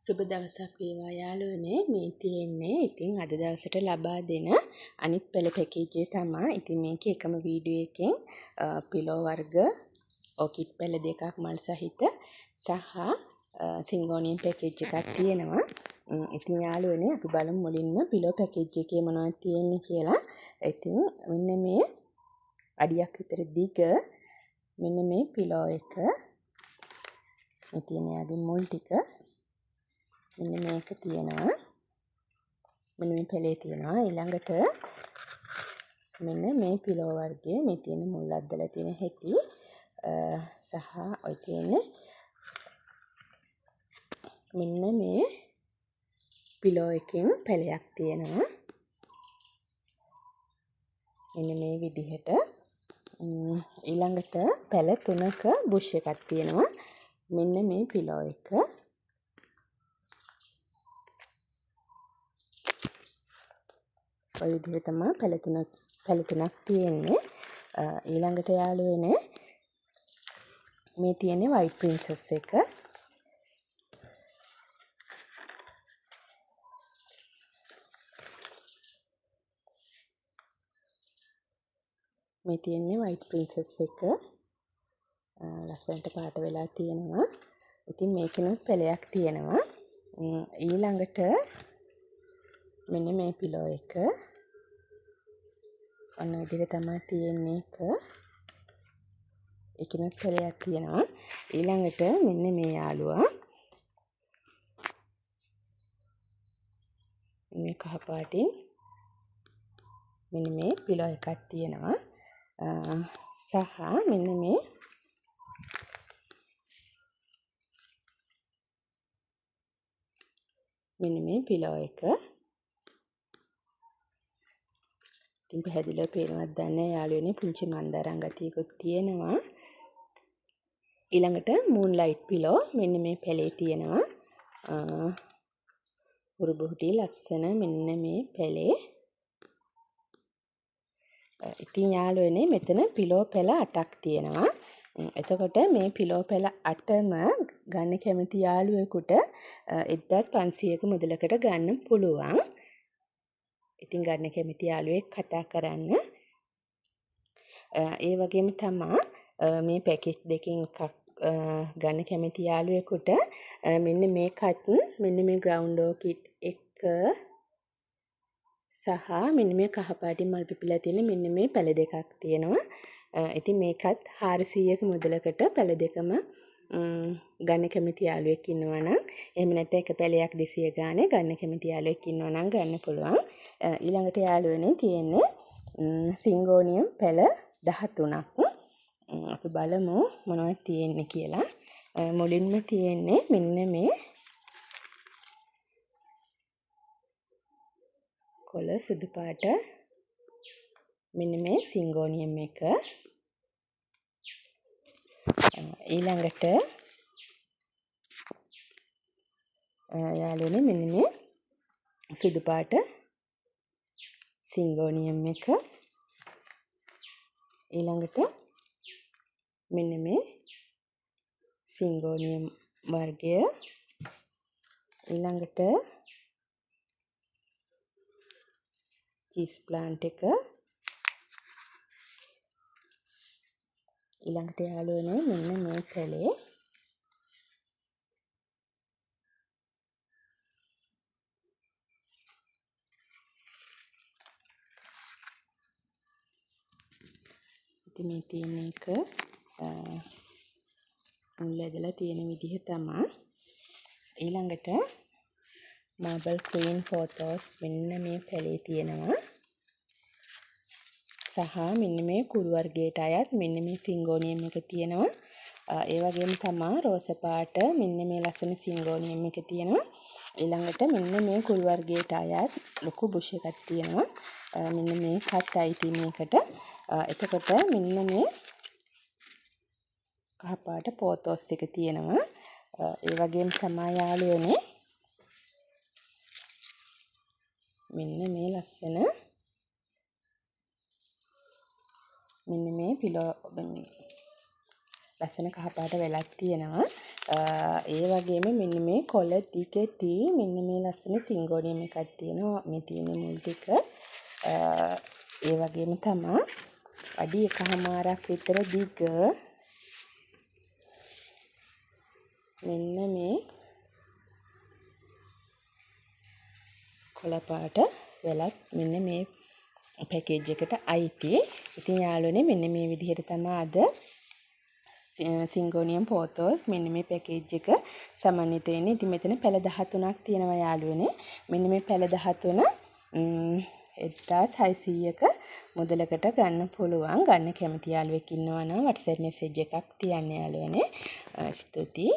සුබ දවසක් වේවා යාළුවනේ. මේ තියෙන්නේ ඉතින් අද දවසට ලබා දෙන අනිත් පෙළ පැකේජ් එක තමා. ඉතින් මේකේ එකම වීඩියෝ එකෙන් පිලෝ වර්ග ඕකිඩ් පෙළ දෙකක් මල් සහිත සහ සිංගෝනියම් පැකේජ් එකක් තියෙනවා. ඉතින් යාළුවනේ අපි බලමු මුලින්ම පිලෝ පැකේජ් එකේ මොනවද තියෙන්නේ කියලා. ඉතින් මෙන්න මේ අඩියක් විතර දිග මෙන්න මේ පිලෝ එක. මේ තියෙන යාගේ මුල් ටික. මෙන්න මේක තියෙනවා. මෙන්න මේ පෙළේ තියෙනවා. ඊළඟට මෙන්න මේ පිලෝ වර්ගයේ මේ තියෙන මුල් අද්දලා තියෙන හැටි සහ ඔය තියෙන මෙන්න මේ පිලෝ එකෙන් පැලයක් තියෙනවා. මෙන්න මේ විදිහට ඊළඟට පැල තුනක බුෂ් එකක් තියෙනවා. මෙන්න මේ පිලෝ එක. ඔය විදිහට තමයි පැල තුනක් තියෙන්නේ. ඊළඟට යාළුවනේ මේ තියෙන්නේ වයිට් ප්‍රින්සස් එක. මේ තියෙන්නේ වයිට් ප්‍රින්සස් එක. ලස්සනට පාට වෙලා තියෙනවා. ඉතින් මේකෙනුත් පැලයක් තියෙනවා. ඊළඟට මෙන්න මේ පිලෝ එක. ඔන්න විදිහට තමයි තියෙන්නේ එක. ඒකෙනුත් පැලයක් තියෙනවා. ඊළඟට මෙන්න මේ යාළුවා. මේ කහ පාටින් මෙන්න මේ පිලෝ එකක් තියෙනවා. සහ මෙන්න මේ පිලෝ එක. ඉතින් පැහැදිලිව පේනවද දන්නේ නැහැ යාළුවනේ, පුංචි මන්දාරම් ගතියකුත් තියෙනවා. ඊළඟට මූන් ලයිට් පිලෝ මෙන්න මේ පැලේ තියෙනවා. උරුබුහුටි ලස්සන මෙන්න මේ පැලේ. ඉතින් යාළුවනේ මෙතන පිලෝ පැල 8ක් තියෙනවා. එතකොට මේ පිලෝ පැල 8ම ගන්න කැමති යාළුවෙකුට 1500ක මුදලකට ගන්න පුළුවන්. ඉතින් ගන්න කැමති යාළුවෙක් කතා කරන්න. ඒ වගේම තමා මේ පැකේජ් දෙකෙන් එකක් ගන්න කැමති යාළුවෙකුට මෙන්න මේකත් මෙන්න මේ ග්‍රවුන්ඩ් ඕකිඩ් එක සහ මෙන්න මේ කහ පාටින් මල් පිපිලා තියෙන මෙන්න මේ පැල දෙකක් තියෙනවා. ඉතින් මේකත් 400ක මුදලකට පැල දෙකම ගන්න කැමති යාළුවෙක් ඉන්නවා නම්, එහෙම නැත්නම් එක පැලයක් 200 ගානේ ගන්න කැමති යාළුවෙක් ඉන්නවා නම් ගන්න පුළුවන්. ඊළඟට යාළුවනේ තියෙන්නේ සිංගෝනියම් පැල 13ක්. අපි බලමු මොනවද තියෙන්නේ කියලා. මුලින්ම තියෙන්නේ මෙන්න මේ කොළ සුදු පාට මෙන්න මේ සිංගෝනියම් එක. ඊළඟට යාළුවනේ මෙන්න මේ සුදු පාට සිංගෝනියම් එක. ඊළඟට මෙන්න මේ සිංගෝනියම් වර්ගය. ඊළඟට චීස් ප්ලාන්ට් එක. ඊළඟට යාළුවනේ මෙන්න මේ පැලේ. ඉතින් මේ තියෙන එක මුල් ඇදලා තියෙන විදිහ තමා. ඊළඟට මාබල් ක්වීන් ෆෝටෝස් මෙන්න මේ පැලේ තියෙනවා. සහ මෙන්න මේ කුරු වර්ගයට අයත් මෙන්න මේ සිංගෝනියම් එක තියෙනවා. ඒ වගේම තමා රෝස පාට මෙන්න මේ ලස්සන සිංගෝනියම් එක තියෙනවා. ඊළඟට මෙන්න මේ කුරු වර්ගයට අයත් ලොකු බුෂ් එකක් තියෙනවා. මෙන්න මේකත් අයිති මේකට. එතකොට මෙන්න මේ කහ පාට පෝතෝස් එක තියෙනවා. ඒ වගේම තමා යාළුවනේ මෙන්න මේ ලස්සන මෙන්න මේ පිලෝ ලස්සන කහ පාට වෙලක් තියෙනවා. ඒ වගේම මෙන්න මේ කොළ දිගටි මෙන්න මේ ලස්සන සිංගෝනියම් එකක් තියෙනවා. මේ තියෙන මුල් ටික. ඒ වගේම තමා අඩි 1.5ක් විතර දිග මෙන්න මේ කොළ පාට වෙලත් මෙන්න මේ පැකේජ් එකට අයිති. ඉතින් යාළුවනේ, මෙන්න මේ විදිහට තමයි අද සිංගෝනියම් පෝතෝස් මෙන්න මේ පැකේජ් එක සමන්විත වෙන්නේ. ඉතින් මෙතන පැල 13ක් තියෙනවා යාළුවනේ. මෙන්න මේ පැල 13 1600ක මුදලකට ගන්න පුළුවන්. ගන්න කැමති යාළුවෙක් ඉන්නවා නම් WhatsApp message එකක් තියන්න යාළුවනේ. ස්තුතියි.